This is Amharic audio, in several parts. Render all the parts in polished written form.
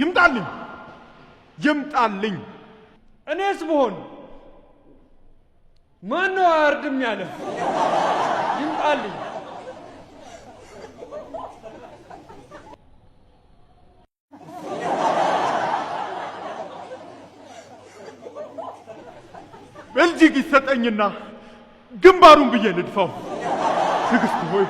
ይምጣልኝ፣ ይምጣልኝ። እኔስ ብሆን ማን ነው አያርድም ያለ? ይምጣልኝ። ቤልጂክ ይሰጠኝና ግንባሩን ብዬ ልድፋው። ንግሥት ሆይ፣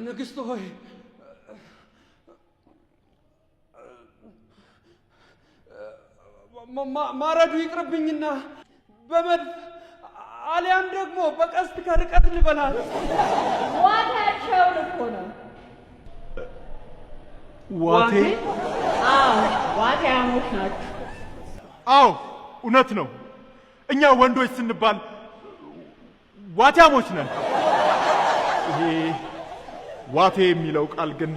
ንግሥት ሆይ፣ ማረዱ ይቅርብኝና በመድፍ አሊያም ደግሞ በቀስት ከርቀት ልበላት። ዋቴያቸውን እኮ ነው። ዋቴ? አዎ፣ ዋቴያሞች ናችሁ። አዎ፣ እውነት ነው። እኛ ወንዶች ስንባል ዋቲያሞች ነን። ይሄ ዋቴ የሚለው ቃል ግን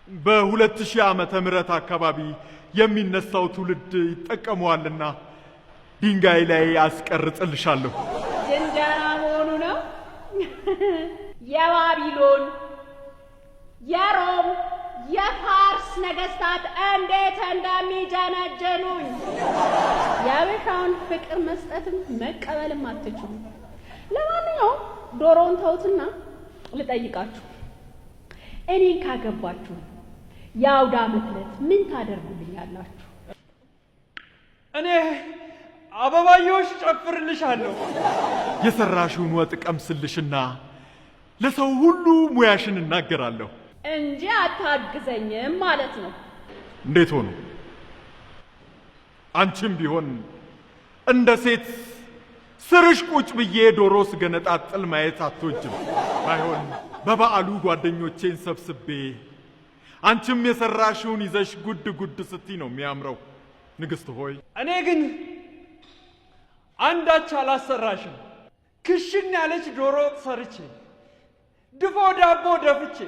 በ2000 ዓመተ ምህረት አካባቢ የሚነሳው ትውልድ ይጠቀመዋልና ድንጋይ ላይ አስቀርጽልሻለሁ። ጅንጀና መሆኑ ነው። የባቢሎን፣ የሮም፣ የፋርስ ነገስታት እንዴት እንደሚጀነጀኑኝ። የአበሻውን ፍቅር መስጠትም መቀበልም አትችሉም። ለማንኛውም ዶሮውን ተውትና ልጠይቃችሁ፣ እኔን ካገባችሁ የአውደ ዓመት ዕለት ምን ታደርጉልኛላችሁ? እኔ አበባየሆሽ ጨፍርልሻለሁ። የሰራሽውን ወጥ ቀምስልሽና ለሰው ሁሉ ሙያሽን እናገራለሁ። እንጂ አታግዘኝም ማለት ነው። እንዴት ሆኖ? አንቺም ቢሆን እንደ ሴት ስርሽ ቁጭ ብዬ ዶሮ ስገነጣጥል ማየት አትወጅም። ባይሆን በበዓሉ ጓደኞቼን ሰብስቤ አንቺም የሰራሽውን ይዘሽ ጉድ ጉድ ስትይ ነው የሚያምረው። ንግሥት ሆይ፣ እኔ ግን አንዳች አላሰራሽም። ክሽን ያለች ዶሮ ወጥ ሰርቼ፣ ድፎ ዳቦ ደፍቼ፣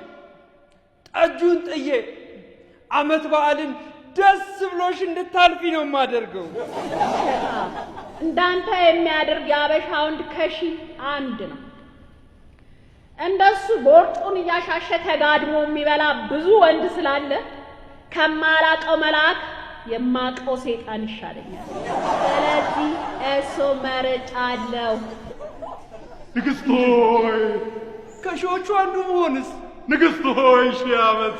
ጠጁን ጥዬ ዓመት በዓልን ደስ ብሎሽ እንድታልፊ ነው የማደርገው። እንዳንተ የሚያደርግ የአበሻ ወንድ ከሺ አንድ ነው። እንደሱ ቦርጩን እያሻሸ ተጋድሞ የሚበላ ብዙ ወንድ ስላለ ከማላቀው መልአክ የማቀው ሰይጣን ይሻለኛል። ስለዚህ እሱ መርጫለሁ። ንግሥት ሆይ፣ ከሺዎቹ አንዱ መሆንስ? ንግሥት ሆይ፣ 1000 ዓመት።